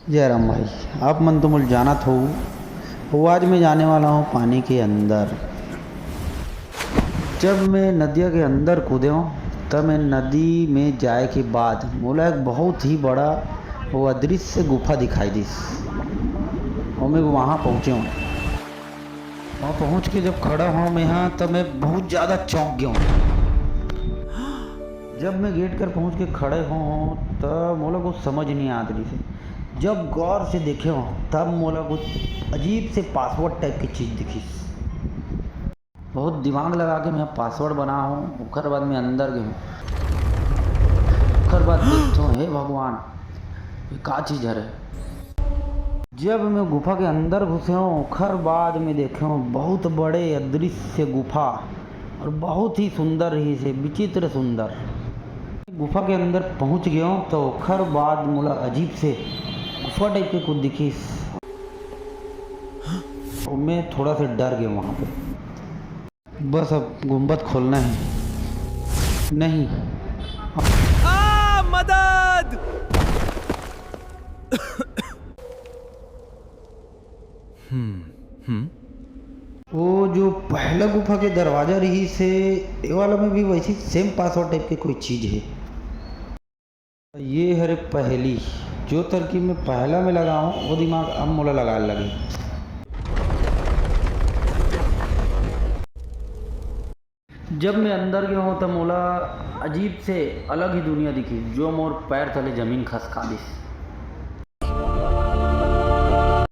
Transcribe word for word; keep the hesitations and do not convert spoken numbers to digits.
जयराम भाई, आप मन तो मोला जानत हो, वो आज मैं जाने वाला हूँ पानी के अंदर। जब मैं नदिया के अंदर कूदे हूँ, तब मैं नदी में जाए के बाद मोला एक बहुत ही बड़ा वो अदृश्य गुफा दिखाई दिस। और मैं वहाँ पहुँचे हूँ। वहाँ पहुँच के जब खड़ा हूँ मैं यहाँ, तब मैं बहुत ज़्यादा चौंक गया हूँ। जब मैं गेट कर पहुँच के खड़े हूँ, तब मोला कुछ समझ नहीं आत रहिस। जब गौर से देखे हूँ, तब मोला कुछ अजीब से पासवर्ड टाइप की चीज़ दिखिस। बहुत दिमाग लगा के मैं पासवर्ड बना हूँ, ओकर बाद मैं अंदर गए हूँ। ओकर बाद देखते हूँ, हे भगवान, ये का चीज़ हरे? जब मैं गुफा के अंदर घुसे हूँ, ओकर बाद मैं देखे हूँ बहुत बड़े अदृश्य गुफा और बहुत ही सुंदर रहिस हे, विचित्र सुंदर। गुफा के अंदर पहुँच गया हूँ, तो ओकर बाद मोला अजीब से गुफा टाइप के कुछ दिखिस। और मैं थोड़ा सा डर गया वहाँ पे। बस अब गुंबद खोलना है। नहीं। आ, मदद! हम्म, हम्म। वो जो पहला गुफा के दरवाजा रहिस हे, ये वाला में भी वैसी सेम पासवर्ड टाइप के कोई चीज है। ये हरे पहली, जो तरकीब में पहला में लगाहूँ, वो दिमाग अब मोला लगाए लगे। जब मैं अंदर गया हूँ, तब मोला अजीब से अलग ही दुनिया दिखी, जो मोर पैर तले जमीन खसका दिस।